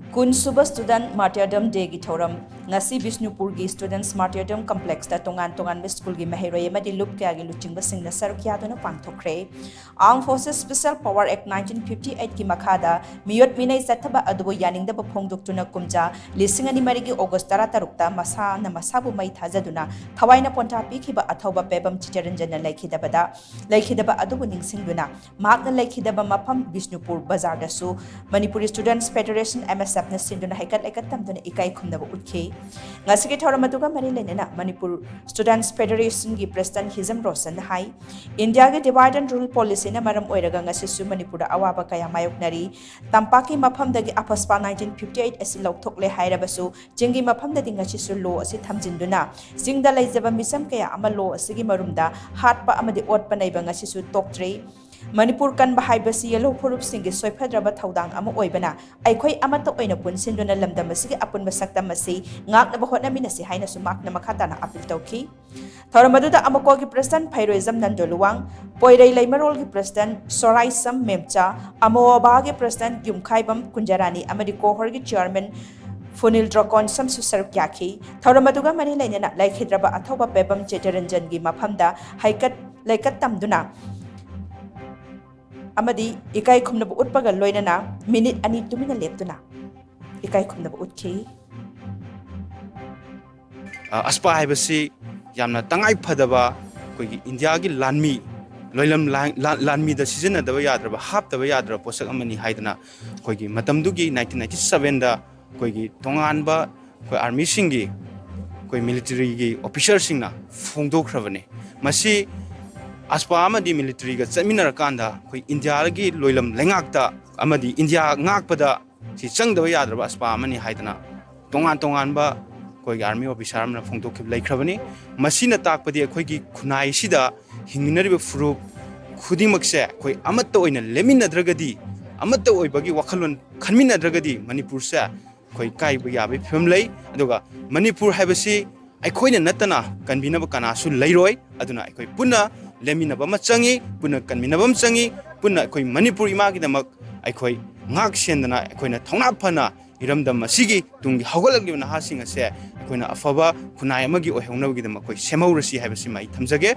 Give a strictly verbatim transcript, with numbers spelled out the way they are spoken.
ꯀꯨꯟꯁꯨꯕ Student Martyrdom Dayꯒꯤ ꯊꯧꯔꯝ ꯉꯁꯤ ꯕꯤꯁꯅꯨꯄꯨꯔꯒꯤ Students Martyrdom Complexꯇ ꯇꯣꯉꯥꯟ ꯇꯣꯉꯥꯟꯕ ꯁ꯭ꯀꯨꯜꯒꯤ ꯃꯍꯩꯔꯣꯏ ꯑꯃꯗꯤ ꯂꯨꯞ ꯀꯌꯥꯒꯤ ꯂꯨꯆꯤꯡꯕꯁꯤꯡꯅ ꯁꯔꯨꯛ ꯌꯥꯗꯨꯅ ꯄꯥꯡꯊꯣꯛꯈ꯭ꯔꯦ꯫ Armed Forces Special Power Act nineteen fifty eightꯀꯤ ꯃꯈꯥꯗ ꯃꯤꯑꯣꯠ ꯃꯤꯅꯩ ꯆꯠꯊꯕ ꯑꯗꯨꯕꯨ ꯌꯥꯅꯤꯡꯗꯕ ꯐꯣꯡꯗꯣꯛꯇꯨꯅ ꯀꯨꯝꯖꯥ ꯂꯤꯁꯤꯡ ꯑꯅꯤ ꯃꯔꯤꯒꯤ August ꯇꯔꯥꯇꯔꯨꯛꯇ ꯃꯁꯥꯅ ꯃꯁꯥꯕꯨ ꯃꯩ ꯊꯥꯖꯗꯨꯅ ꯊꯋꯥꯏꯅ ꯄꯣꯟꯊꯥ ꯄꯤꯈꯤꯕ ꯑꯊꯧꯕ ꯄꯦꯕꯝ ꯆꯤꯇꯔꯟꯖꯟꯅ ꯂꯩꯈꯤꯗꯕꯗ, ꯂꯩꯈꯤꯗꯕ ꯑꯗꯨꯕꯨ ꯅꯤꯡꯁꯤꯡꯗꯨꯅ ꯃꯍꯥꯛꯅ ꯂꯩꯈꯤꯗꯕ ꯃꯐꯝ ꯕꯤꯁꯅꯨꯄꯨꯔ ꯕꯖꯥꯔꯗꯁꯨ Manipuri Students Federation, MSFꯅ ꯁꯤꯟꯗꯨꯅ ꯍꯩꯀꯠ ꯂꯩꯀꯠ ꯇꯝꯗꯨꯅ ꯏꯀꯥꯏ ꯈꯨꯝꯅꯕ ꯎꯠꯈꯤ꯫ ꯉꯁꯤꯒꯤ ꯊꯧꯔꯝ ꯑꯗꯨꯒ ꯃꯔꯤ ꯂꯩꯅꯅ Manipur Students Federationꯒꯤ President ꯍꯤꯖꯝ ꯔꯣꯁꯟꯅ ꯍꯥꯏ, ꯏꯟꯗꯤꯌꯥꯒꯤ divide and rule policyꯅ ꯃꯔꯝ ꯑꯣꯏꯔꯒ ꯉꯁꯤꯁꯨ ꯃꯅꯤꯄꯨꯔꯗ ꯑꯋꯥꯕ ꯀꯌꯥ ꯃꯥꯌꯣꯛꯅꯔꯤ꯫ ꯇꯝꯄꯥꯛꯀꯤ ꯃꯐꯝꯗꯒꯤ AFSPA nineteen fifty eight ꯑꯁꯤ ꯂꯧꯊꯣꯛꯂꯦ ꯍꯥꯏꯔꯕꯁꯨ, ꯆꯤꯡꯒꯤ ꯃꯐꯝꯗꯗꯤ ꯉꯁꯤꯁꯨ law ꯑꯁꯤ ꯊꯝꯖꯤꯟꯗꯨꯅ ꯆꯤꯡꯗ ꯂꯩꯖꯕ ꯃꯤꯆꯝ ꯀꯌꯥ ꯑꯃ law ꯑꯁꯤꯒꯤ ꯃꯔꯨꯝꯗ ꯍꯥꯠꯄ ꯑꯃꯗꯤ ꯑꯣꯠꯄ ꯅꯩꯕ ꯉꯁꯤꯁꯨ ꯇꯣꯛꯇ꯭ꯔꯤ꯫ ꯃꯅꯤꯄꯨꯔ ꯀꯟꯕ ꯍꯥꯏꯕꯁꯤ ꯌꯦꯜꯍꯧ ꯐꯨꯔꯨꯞꯁꯤꯡꯒꯤ ꯁꯣꯏꯐꯗ꯭ꯔꯕ ꯊꯧꯗꯥꯡ ꯑꯃ ꯑꯣꯏꯕꯅ, ꯑꯩꯈꯣꯏ ꯑꯃꯠꯇ ꯑꯣꯏꯅ ꯄꯨꯟꯁꯤꯟꯗꯨꯅ ꯂꯝꯗꯝ ꯑꯁꯤꯒꯤ ꯑꯄꯨꯟꯕ ꯁꯛꯇꯝ ꯑꯁꯤ ꯉꯥꯛꯅꯕ ꯍꯣꯠꯅꯃꯤꯟꯅꯁꯤ ꯍꯥꯏꯅꯁꯨ ꯃꯍꯥꯛꯅ ꯃꯈꯥ ꯇꯥꯅ appeal ꯇꯧꯈꯤ꯫ ꯊꯧꯔꯝ ꯑꯗꯨꯗ ꯑꯃꯀꯣꯒꯤ President ꯐꯩꯔꯣꯏꯖꯝ Nando Luwang, ꯄꯣꯏꯔꯩ ꯂꯩꯃꯔꯣꯜꯒꯤ President ꯁꯣꯔꯥꯏꯁꯝ ꯃꯦꯝꯆꯥ, ꯑꯃꯣꯕꯥꯒꯤ President ꯌꯨꯝꯈꯥꯏꯕꯝ ꯀꯨꯟꯖꯔꯥꯅꯤ ꯑꯃꯗꯤ ꯀꯣꯍꯣꯔꯒꯤ Chairman ꯐꯨꯅꯤꯜ ꯗ꯭ꯔꯣꯀꯣꯟꯁꯝꯁꯨ ꯁꯔꯨꯛ ꯌꯥꯈꯤ꯫ ꯊꯧꯔꯝ ꯑꯗꯨꯒ ꯃꯔꯤ ꯂꯩꯅꯅ ꯂꯩꯈꯤꯗ꯭ꯔꯕ ꯑꯊꯧꯕ ꯄꯦꯕꯝ ꯆꯤꯇꯔꯟꯖꯟꯒꯤ ꯃꯐꯝꯗ ꯍꯩꯀꯠ ꯂꯩꯀꯠ ꯇꯝꯗꯨꯅ ꯑꯃꯗꯤ ꯏꯀꯥꯏ ꯈꯨꯝꯅꯕ ꯎꯠꯄꯒ ꯂꯣꯏꯅꯅ ꯃꯤꯅꯤꯠ ꯑꯅꯤ ꯇꯨꯃꯤꯟꯅ ꯂꯦꯞꯇꯨꯅ ꯏꯀꯥꯏ ꯈꯨꯝꯅꯕ ꯎꯠꯈꯤ꯫ ꯑ, AFSPA ꯍꯥꯏꯕꯁꯤ ꯌꯥꯝꯅ ꯇꯉꯥꯏ ꯐꯗꯕ ꯑꯩꯈꯣꯏꯒꯤ ꯏꯟꯗꯤꯌꯥꯒꯤ ꯂꯥꯟꯃꯤ, ꯂꯣꯏꯂꯝ ꯂꯥꯟ-, ꯂꯥꯟ-, ꯂꯥꯟꯃꯤꯗ ꯁꯤꯖꯤꯟꯅꯗꯕ ꯌꯥꯗ꯭ꯔꯕ, ꯍꯥꯞꯇꯕ ꯌꯥꯗ꯭ꯔꯕ ꯄꯣꯠꯁꯛ ꯑꯃꯅꯤ ꯍꯥꯏꯗꯅ ꯑꯩꯈꯣꯏꯒꯤ ꯃꯇꯝꯗꯨꯒꯤ nineteen ninety sevenꯗ ꯑꯩꯈꯣꯏꯒꯤ ꯇꯣꯉꯥꯟꯕ ꯑꯩꯈꯣꯏ armyꯁꯤꯡꯒꯤ, ꯑꯩꯈꯣꯏ militaryꯒꯤ officerꯁꯤꯡꯅ ꯐꯣꯡꯗꯣꯛꯈ꯭ꯔꯕꯅꯤ꯫ ꯃꯁꯤ AFSPA ꯑꯃꯗꯤ militaryꯒ ꯆꯠꯃꯤꯟꯅꯔꯀꯥꯟꯗ ꯑꯩꯈꯣꯏ ꯏꯟꯗꯤꯌꯥꯒꯤ ꯂꯣꯏꯂꯝ ꯂꯩꯉꯥꯛꯇ ꯑꯃꯗꯤ ꯏꯟꯗꯤꯌꯥ ꯉꯥꯛꯄꯗ ꯁꯤ ꯆꯪꯗꯕ ꯌꯥꯗ꯭ꯔꯕ AFSPA ꯑꯃꯅꯤ ꯍꯥꯏꯗꯅ ꯇꯣꯉꯥꯟ ꯇꯣꯉꯥꯟꯕ ꯑꯩꯈꯣꯏꯒꯤ army officer ꯑꯃꯅ ꯐꯣꯡꯗꯣꯛꯈꯤꯕ ꯂꯩꯈ꯭ꯔꯕꯅꯤ꯫ ꯃꯁꯤꯅ ꯇꯥꯛꯄꯗꯤ ꯑꯩꯈꯣꯏꯒꯤ ꯈꯨꯟꯅꯥꯏꯁꯤꯗ ꯍꯤꯡꯃꯤꯟꯅꯔꯤꯕ ꯐꯨꯔꯨꯞ ꯈꯨꯗꯤꯡꯃꯛꯁꯦ ꯑꯩꯈꯣꯏ ꯑꯃꯠꯇ ꯑꯣꯏꯅ ꯂꯦꯞꯃꯤꯟꯅꯗ꯭ꯔꯒꯗꯤ, ꯑꯃꯠꯇ ꯑꯣꯏꯕꯒꯤ ꯋꯥꯈꯜꯂꯣꯟ ꯈꯟꯃꯤꯟꯅꯗ꯭ꯔꯒꯗꯤ ꯃꯅꯤꯄꯨꯔꯁꯦ ꯑꯩꯈꯣꯏ ꯀꯥꯏꯕ ꯌꯥꯕꯒꯤ ꯐꯤꯕꯝ ꯂꯩ꯫ ꯑꯗꯨꯒ ꯃꯅꯤꯄꯨꯔ ꯍꯥꯏꯕꯁꯤ ꯑꯩꯈꯣꯏꯅ ꯅꯠꯇꯅ ꯀꯟꯕꯤꯅꯕ ꯀꯅꯥꯁꯨ ꯂꯩꯔꯣꯏ꯫ ꯑꯗꯨꯅ ꯑꯩꯈꯣꯏ ꯄꯨꯟꯅ ꯂꯦꯞꯃꯤꯟꯅꯕ ꯑꯃ ꯆꯪꯉꯤ, ꯄꯨꯟꯅ ꯀꯟꯃꯤꯟꯅꯕ ꯑꯃ ꯆꯪꯉꯤ, ꯄꯨꯟꯅ ꯑꯩꯈꯣꯏ ꯃꯅꯤꯄꯨꯔ ꯏꯃꯥꯒꯤꯗꯃꯛ ꯑꯩꯈꯣꯏ ꯉꯥꯛ ꯁꯦꯟꯗꯅ ꯑꯩꯈꯣꯏꯅ ꯊꯧꯅꯥ ꯐꯅ ꯏꯔꯝꯗꯝ ꯑꯁꯤꯒꯤ ꯇꯨꯡꯒꯤ ꯍꯧꯒꯠꯂꯛꯂꯤꯕ ꯅꯍꯥꯁꯤꯡ ꯑꯁꯦ ꯑꯩꯈꯣꯏꯅ ꯑꯐꯕ ꯈꯨꯟꯅꯥꯏ ꯑꯃꯒꯤ ꯑꯣꯏꯍꯧꯅꯕꯒꯤꯗꯃꯛ ꯑꯩꯈꯣꯏ ꯁꯦꯝꯍꯧꯔꯁꯤ ꯍꯥꯏꯕꯁꯤꯃ ꯑꯩ ꯊꯝꯖꯒꯦ꯫